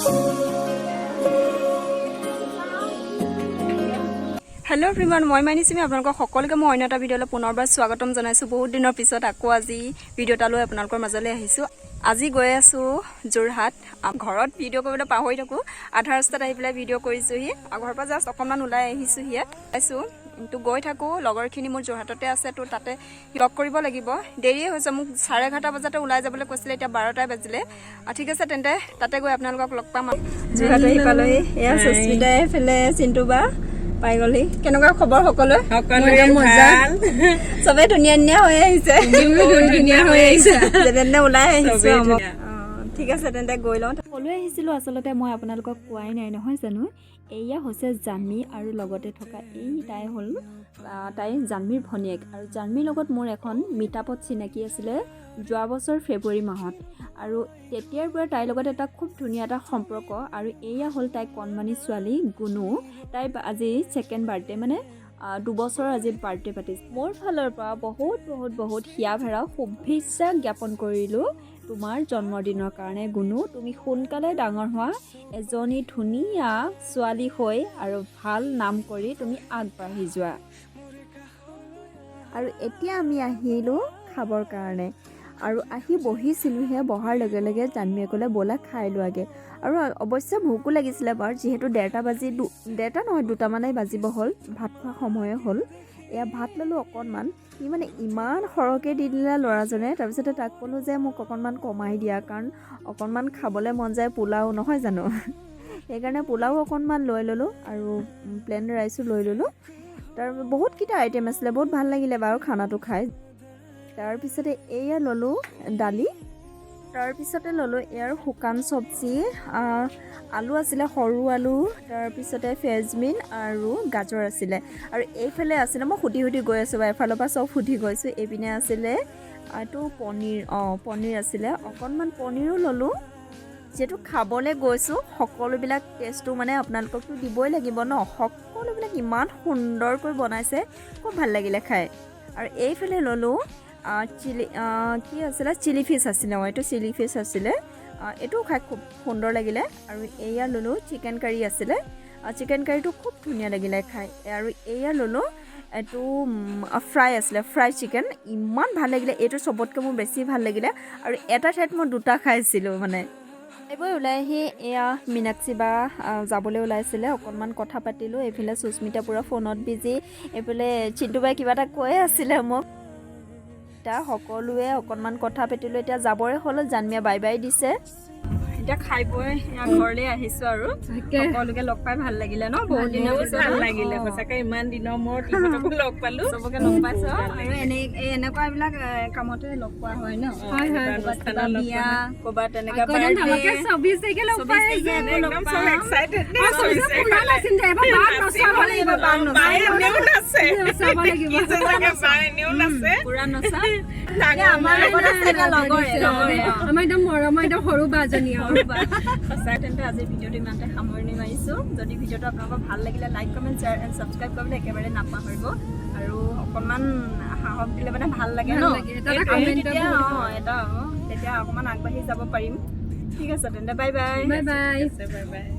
Hello' everyone, মই মাইনিচিমি। আপোনালোকক সকলোকে মই অন্য এটা ভিডিঅ'লৈ পুনৰবাৰ স্বাগতম জনাইছোঁ। বহুত দিনৰ পিছত আকৌ আজি ভিডিঅ' এটা লৈ আপোনালোকৰ মাজলৈ আহিছোঁ। আজি গৈ আছোঁ যোৰহাট। ঘৰত ভিডিঅ' কৰিবলৈ পাহৰি থাকোঁ, আধা ৰাস্তাত আহি পেলাই ভিডিঅ' কৰিছোঁহি। আৰু ঘৰৰ পৰা জাষ্ট অকণমান ওলাই আহিছোঁহি, পাইছোঁ তো গৈ থাকোঁ। লগৰখিনি মোৰ যোৰহাটতে আছে, তো তাতে লগ কৰিব লাগিব। দেৰিয়ে হৈছে, মোক 11:30 বজাতে ওলাই যাবলৈ কৈছিলে, এতিয়া 12টাই বাজিলে। ঠিক আছে তেন্তে, তাতে গৈ আপোনালোকক লগ পাম। যোৰহাট আহি পালোহি। এয়া সুস্মিতাই, এইফালে চিন্তু বা পাই গ'লহি। কেনেকুৱা খবৰ সকলোৱে? সকলোৰে ভাল। চবেই ধুনীয়া ধুনীয়া হৈ আহিছে। ধুনীয়া হৈ আহিছে। যেনে তেনে ওলাই আহিছো। চবেই আৰু। ধুনীয়া। অ, ঠিক আছে তেন্তে, গৈ লওঁ। ক'লৈ আহিছিলোঁ আচলতে মই আপোনালোকক কোৱাই নাই নহয় জানো? এয়া হৈছে জানমী আৰু লগতে থকা এই তাই হ'ল তাই জানমীৰ ভনীয়েক। আৰু জানমীৰ লগত মোৰ এখন মিটাপত চিনাকি আছিলে যোৱা বছৰ ফেব্ৰুৱাৰী মাহত আৰু তেতিয়াৰ পৰা তাইৰ লগত এটা খুব ধুনীয়া এটা সম্পৰ্ক। আৰু এয়া হ'ল তাইৰ কণমানি ছোৱালী গুণু। তাইৰ আজি ছেকেণ্ড বাৰ্থডে, মানে 2 বছৰ আজি বাৰ্থডে পাতিছে। মোৰ ফালৰ পৰা বহুত বহুত বহুত হিয়া ভৰা শুভেচ্ছা জ্ঞাপন কৰিলোঁ তোমাৰ জন্মদিনৰ কাৰণে। গুণু, তুমি সোনকালে ডাঙৰ হোৱা, এজনী ধুনীয়া ছোৱালী হৈ আৰু ভাল নাম কৰি তুমি আগবাঢ়ি যোৱা। আৰু এতিয়া আমি আহিলোঁ খাবৰ কাৰণে আৰু আহি বহিছিলোঁহে, বহাৰ লগে লগে জানমীয়ে ক'লে, "ব'লা, খাই লোৱাগৈ।" আৰু অৱশ্যে ভোকো লাগিছিলে বাৰু, যিহেতু 1:30 বাজি 1:30 নহয়, 2টামানেই বাজিব হ'ল, ভাত খোৱা সময়ে হ'ল। এয়া ভাত ল'লোঁ অকণমান। সি মানে ইমান সৰহকৈ দি দিলে ল'ৰাজনে। তাৰপিছতে তাক ক'লোঁ যে মোক অকণমান কমাই দিয়া, কাৰণ অকণমান খাবলৈ মন যায়, পোলাও নহয় জানো? সেইকাৰণে পোলাও অকণমান লৈ ল'লোঁ আৰু প্লেইন ৰাইচো লৈ ল'লোঁ। তাৰ বহুতকেইটা আইটেম আছিলে, বহুত ভাল লাগিলে বাৰু খানাটো খাই। তাৰপিছতে এয়া ল'লোঁ দালি, তাৰপিছতে ল'লোঁ ইয়াৰ শুকান চব্জি, আলু আছিলে, সৰু আলু, তাৰপিছতে ফ্ৰেঞ্চবিন আৰু গাজৰ আছিলে। আৰু এইফালে আছিলে, মই সুধি সুধি গৈ আছোঁ বা এফালৰ পৰা চব সুধি গৈছোঁ। এইপিনে আছিলে এইটো পনীৰ, অঁ, পনীৰ আছিলে, অকণমান পনীৰো ল'লোঁ। যিহেতু খাবলৈ গৈছোঁ, সকলোবিলাক টেষ্টটো মানে আপোনালোককতো দিবই লাগিব ন? সকলোবিলাক ইমান সুন্দৰকৈ বনাইছে, খুব ভাল লাগিলে খাই। আৰু এইফালে ল'লোঁ চিলি, কি আছিলে, চিলি ফিছ আছিলে। অঁ, এইটো চিলি ফিছ আছিলে, এইটোও খাই খুব সুন্দৰ লাগিলে। আৰু এয়া ল'লোঁ চিকেন কাৰী আছিলে, চিকেন কাৰীটো খুব ধুনীয়া লাগিলে খাই। আৰু এয়া ল'লোঁ এইটো ফ্ৰাই আছিলে, ফ্ৰাই চিকেন, ইমান ভাল লাগিলে। এইটো চবতকৈ মোৰ বেছি ভাল লাগিলে আৰু এটা ঠাইত মই দুটা খাইছিলোঁ। মানে এইবোৰ ওলাই আহি এয়া মীনাক্ষী বা যাবলৈ ওলাইছিলে, অকণমান কথা পাতিলোঁ। এইফালে সুস্মিতা পূৰা ফোনত বিজি, এইফালে চিন্তু বাই কিবা এটা কৈয়ে আছিলে মোক। এতিয়া সকলোৱে অকণমান কথা পাতিলোঁ, এতিয়া যাবৰে হ'ল। জানমীয়ে বাই বাই দিছে। এতিয়া খাই বৈ এয়া ঘৰলৈ আহিছো আৰু সকলোকে লগ পাই ভাল লাগিলে ন, বহুত দিনৰ বহুত পিছত। ভাল লাগিলে সঁচাকে, ইমান দিনৰ মূৰত ইহঁতকো লগ পালো। চবকে লগ পাইছো। আৰু এই এনেকুৱা এইবিলাক কামতে লগ পোৱা হয় ন? হয়। ক'ৰবাত কিবা অনুষ্ঠানত লগ বিয়া, পোৱা। ক'ৰবাত তেনেকা আকৌ যেন ধমকে 24 তাৰিখে লগ 24 পাই তাৰিখে আছে। আকৌ লগ একদম চব পাম। এক্সাইটেড। চৌবিশ পুৰা নাচিম দে, এবাৰ বাক নচাব লাগিব। বাক নচাব। বাই এনেও নাচে। নচাব লাগিব। কি যে চাগে, বাই এনেও নাচে। পুৰা নচা। ডাঙৰ আমাৰ লগত আছে এতিয়া লগৰে লগৰে, অ। আমাৰ একদম মৰমৰ, একদম সৰু বাজনী আৰু। সঁচাই। তেন্তে আজিৰ ভিডিঅ'টো ইমানতে সামৰণি মাৰিছোঁ। যদি ভিডিঅ'টো আপোনালোকৰ ভাল লাগিলে, like, comment, share and subscribe কৰিবলৈ একেবাৰে নাপাহৰিব। আৰু অকণমান সাহস দিলে মানে ভাল লাগে ন? ভাল লাগে। এটা এটা আমি comment তেতিয়া বহুত অঁ, এটা অঁ, তেতিয়া অকণমান আগবাঢ়ি যাব পাৰিম। ঠিক আছে তেন্তে, bye bye. Bye bye. Bye bye.